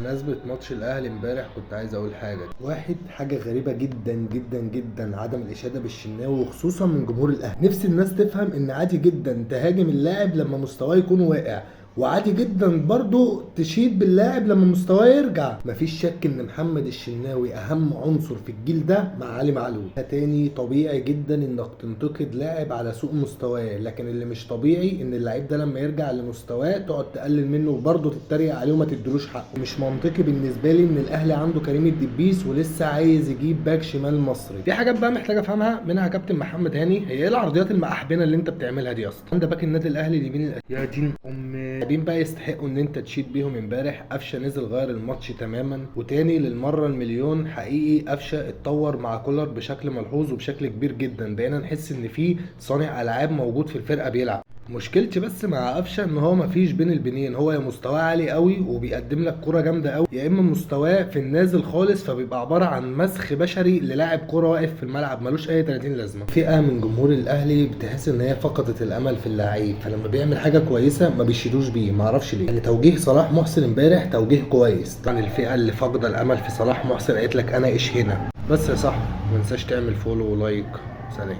بمناسبة ماتش الأهلي امبارح كنت عايز أقول حاجة. واحد، حاجة غريبة جدا جدا جدا عدم الإشادة بالشناوي، وخصوصا من جمهور الأهلي. نفسي الناس تفهم إن عادي جدا تهاجم اللاعب لما مستواه يكون واقع، وعادي جدا برضو تشيد باللاعب لما مستواه يرجع. مفيش شك ان محمد الشناوي اهم عنصر في الجيل ده مع علي معلول. تاني، طبيعي جدا انك تنتقد لاعب على سوء مستواه، لكن اللي مش طبيعي ان اللعيب ده لما يرجع لمستواه تقعد تقلل منه وبرضه تتريق عليه وما تدلوش حقه. مش منطقي بالنسبة لي ان الاهلي عنده كريم الدبيس ولسه عايز يجيب باك شمال مصري. في حاجات بقى محتاج افهمها منها كابتن محمد هاني، هي ايه العرضيات المقحبنه اللي انت بتعملها دي اصلا؟ عند باك النادي الاهلي اليمين، يا دين ام لاعبين بقى يستحقوا ان انت تشيد بيهم امبارح. قفشه نزل غير الماتش تماما، وتاني للمرة المليون حقيقي قفشه اتطور مع كولر بشكل ملحوظ وبشكل كبير جدا. بقينا نحس ان في صانع العاب موجود في الفرقة بيلعب. مشكلتي بس مع قفشه ان هو مفيش بين البنين، هو يا مستواه عالي قوي وبيقدم لك كرة جامدة قوي، يا اما مستواه في النازل خالص فبيبقى عبارة عن مسخ بشري للاعب كرة واقف في الملعب ملوش اي 30 لازمه. فئة من جمهور الاهلي بتحس ان هي فقدت الامل في اللعيب، فلما بيعمل حاجة كويسة ما بيشيدوش بيه، ما اعرفش ليه. يعني توجيه صلاح محسن امبارح توجيه كويس. طبعا الفئة اللي فاقده الامل في صلاح محسن قالت لك انا ايش هنا. بس يا صاحبي ما تنساش تعمل follow و like. سلام.